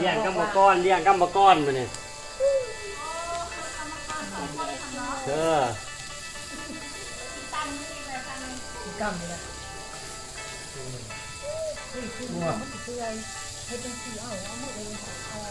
ລ້ຽງກຳມະກອນ ລ້ຽງກຳມະກອນມື້ນີ້ ເອີ ກຳນີ້ແຫຼະ ອືມ ເຮັດຈັ່ງຊີ້ ເອົາ ເອົາມືເອົາ ເອົາ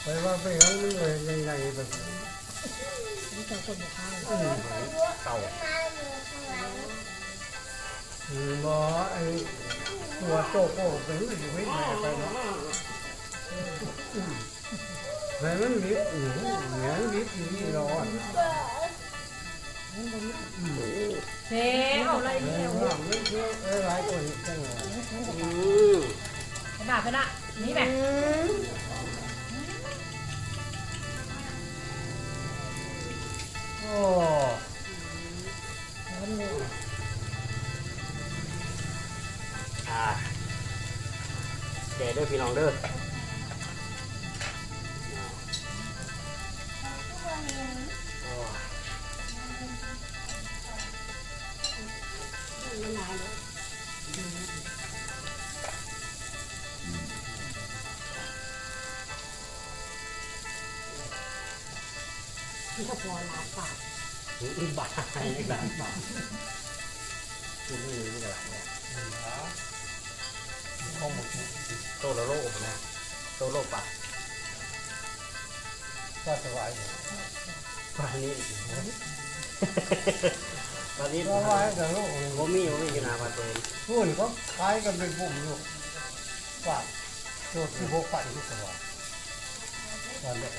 ຂ້ອຍວ່າໄປຫາມັນເລີຍໃຫຍ່ໆ ແບບນີ້ ມີແຕ່ຄົນບໍ່ຂາຍ ອືມ ເຕົາ ອືມ ບໍ່ ໄອ້ຕົວໂຕໂກເປັນຢູ່ເຮັດໃຫ້ໄປເນາະ ອືມ ໃຫ້ມັນດິບ ອືມ ໃຫ້ມັນດິບອີ່ຫຼີດອກ ອືມ ເຊ ເອົາໄລ່ນີ້ແລ້ວ ເອີ ຫຼາຍຄົນເຮັດຈັ່ງ ອືມ ເປັນລະ ເປັນລະ ນີ້ແຫຼະ ອືມ ໂອ້ ອ່າ ແຊເດີພີ່ນ້ອງເດີ ໂອ້ຍ ມັນກໍພໍຫຼາຍປາກ ອືມ ບາດຫຼາຍປາກ ຄືມື້ນີ້ມັນກໍຫຼາຍແລ້ວ ອືມ ຂອງໝົດ ໂຕລະໂລພຸ້ນນະ ໂຕໂລປາກ ປາສະຫວາຍ ປານິນ ປານິນ ປາຫວາຍກະໂລ ບໍ່ມີ ບໍ່ມີຢູ່ໜ້າວັດ ບໍ່ເຫັນ ພຸ້ນເຂົາຂາຍກັນເປັນປຸ້ມຢູ່ ປາກ ໂຕສິບຫົກພັນຄືກັນວ່າ ຕອນແລກ